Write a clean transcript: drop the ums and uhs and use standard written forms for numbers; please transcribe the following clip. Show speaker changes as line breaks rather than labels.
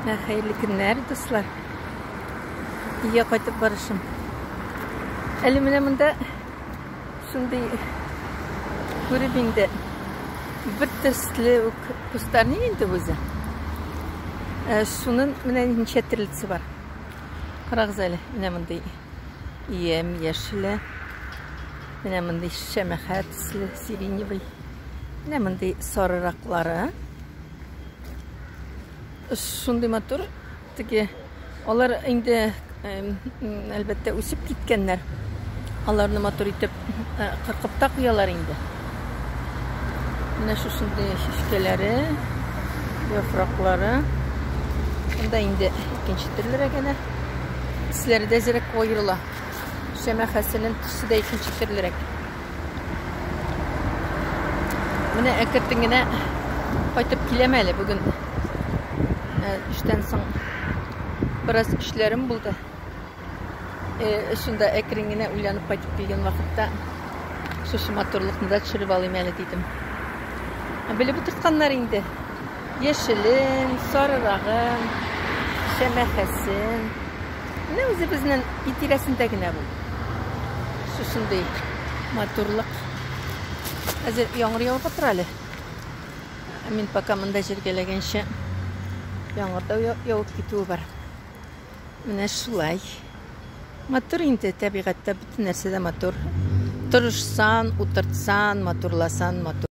Ә, хәерле көннәр, дуслар. Өйгә кайтып барышым. Әле менә монда шундый күреп инде бер төсле үк кустарник инде үзе. Ә, шунын менә ничә төрлесе бар. Карагыз әле, менә мондый ем яшеле. Менә мондый шәмәхә төсле, сиреневый. Менә мондый сарыраклары. Шундый матур теге алар инде әлбәттә үсеп киткәннәр. Аларны матур итеп э, кыркып та куялар инде. Менә шушындый чәчкәләре, яфраклары. Монда инде икенче төрлерәк әнә. Төсләре дә әзрәк аерыла. Шәмәхәсенең төсе дә икенче төрлерәк. Менә әкертен генә кайтып киләм әле бүген. Э, эштән соң бераз эшләрем булды. Э, шунда әкрен генә уйланып кайтып килгән вакытта шушы матурлыкны да төшереп алыйм әле дидем. Белеп утыртканнар инде. Яшелен, сарырагын, шәмәхәсен. Менә үзебезнең өй тирәсендә генә бу. Шушындый матурлык. Хәзер яңгыр явып тора әле. Мин пока монда җиргәләгәнчә яңгыр да явып китүе бар. Менә шулай. Матур инде табигатьтә бөтен нәрсә дә матур. Тырышсан, утыртсан, матурласан матур.